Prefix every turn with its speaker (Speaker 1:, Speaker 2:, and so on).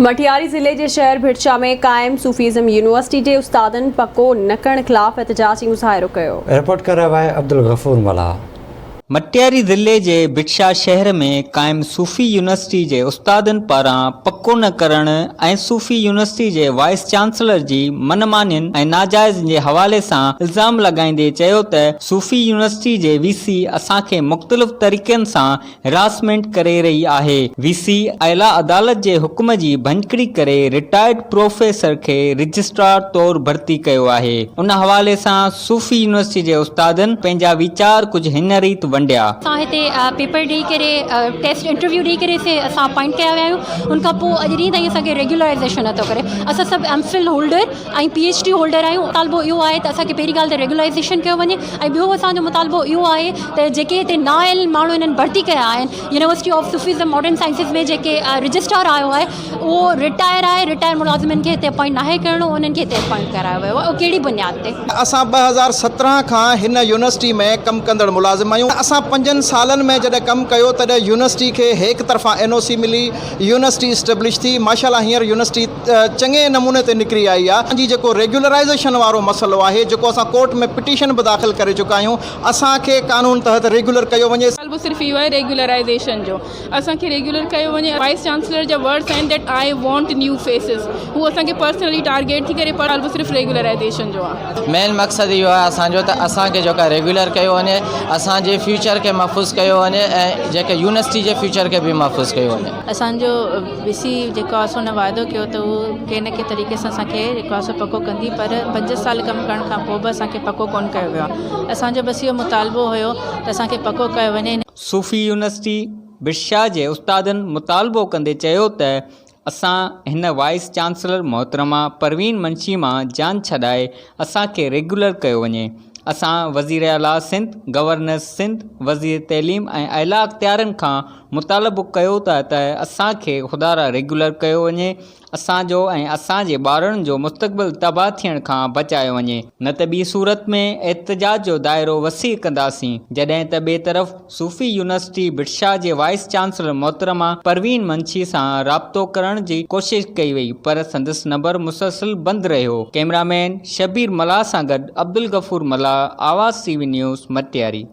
Speaker 1: مٽياري ضلعي جي شهر ڀٽشاهه ۾ قائم صوفيزم يونيورسٽي جي استادن پڪو نه ڪرڻ خلاف احتجاجي مظاهرو ڪيو.
Speaker 2: رپورٽ ڪري رهيو آهي عبدالغفور ملاح.
Speaker 3: مٽياري ضلعي جي ڀٽشاهه شهر ۾ قائم صوفي يونيورسٽي جي استادن پاران پڪو نه ڪرڻ ۽ صوفي يونيورسٽي جي وائيس چانسلر جي من مانين ۽ ناجائزين جي حوالي سان الزام لڳائيندي چيو ته صوفي يونيورسٽي جي وي سي اسان کي مختلف طريقن سان هراسمينٽ ڪري رهي آهي، وي سي اعليٰ عدالت جي حڪم جي ڀڃڪڙي ڪري رٽائرڊ پروفيسر کي رجسٽرار طور ڀرتي ڪيو آهي، ان حوالي سان صوفي يونيورسٽي جي استادن پنهنجا ويچار ڪجهه هن ريت ونڊيا.
Speaker 4: اسان هتي پيپر ڏئي ڪري ٽيسٽ انٽرويو ڏئي ڪري هتي اسان اپائنٽ ڪيا ويا آهيون ان کان پوء اڄ ڏينهن تائين اسان کي ريگيولرائيزيشن نٿو ڪري اسان سڀ M Phil holder ۽ P H D holder آهيون مطالبو اهو آهي ته اسان کي پهرين ڳالهه ته ريگيولرائيزيشن ڪيو وڃي ۽ ٻيو اسان جو مطالبو اهو آهي ته جيڪي هتي نااهل ماڻهو هنن ڀرتي ڪيا آهن university of Sufism modern sciences ۾ جيڪي رجسٽرار آيو آهي اهو رٽائر آهي رٽائر ملازمن کي هتي اپائنٽ ناهي ڪرڻو انهن کي هتي اپائنٽ ڪرايو ويو آهي اهو ڪهڙي بنياد تي.
Speaker 5: اسان 2017 کان هن يونيورسٽي ۾ ڪم ڪندڙ ملازم آهيون اسان پنجن سالن ۾ جڏهن ڪم ڪيو تڏهن يونيورسٽي کي هيڪ طرفان اين او سي ملي يونيورسٽي اسٽيبلش ٿي ماشاء الله هينئر يونيورسٽي چڱي نموني تي نڪري آئي آهي اسان جي جيڪو ريگيولرائيزيشن وارو مسئلو آهي جيڪو اسان ڪورٽ ۾ پٽيشن به داخل ڪري چڪا آهيون اسان کي قانون تحت ريگيولر ڪيو وڃي.
Speaker 6: مطالبو صرف اهو آهي ريگيولرائيزيشن جو اسان کي ريگيولر ڪيو وڃي وائيس چانسلر جا ورڊس آهن that I want new faces هو اسان کي پرسنلي ٽارگيٽ ٿي ڪري پر مطالبو صرف ريگيولرائيزيشن جو آهي.
Speaker 7: مين مقصد اهو آهي اسان جو ته اسان کي جيڪا ريگيولر ڪيو وڃي اسان جي فيوچر کي محفوظ ڪيو وڃي ۽ جيڪي يونيورسٽي جي فيوچر کي به محفوظ ڪيو وڃي.
Speaker 8: اسان جو وي سي جيڪو آهي سو ان واعدو ڪيو ته هو ڪنهن نه ڪنهن طريقي سان اسان کي جيڪو آهي سو پڪو ڪندي پر پنج سال ڪم ڪرڻ کان پوء به اسان کي پڪو ڪونه ڪيو ويو آهي اسان جو بس اهو مطالبو هيو ته اسان کي پڪو ڪيو وڃي.
Speaker 3: صوفي يونيورسٽي ڀٽشاهه جي استادن مطالبو ڪندي چيو ته اسان هن وائيس چانسلر محترمه پروين منشي مان جان ڇڏائي اسان کي ريگيولر ڪيو وڃي اسان وزيراعليٰ سنڌ، گورنر سنڌ، وزير تعليم ۽ اعليٰ اختيارين کان مطالبو ڪيو ٿا ته اسان کي خدارا ريگيولر ڪيو وڃي، اسان جو ۽ اسان جي ٻارڙن جو مستقبل تباهه ٿيڻ کان بچايو وڃي، نه ته ٻي صورت ۾ احتجاج جو دائرو وسيع ڪنداسين، جڏهن ته ٻئي طرف صوفي يونيورسٽي ڀٽشاهه جي وائيس چانسلر محترمه پروين منشي سان رابطو ڪرڻ جي ڪوشش ڪئي وئي پر سندس نمبر مسلسل بند رهيو، ڪئميرا مين شبير ملاح سان گڏ عبدالغفور ملاح، آواز ٽي وي نيوز، مٽياري.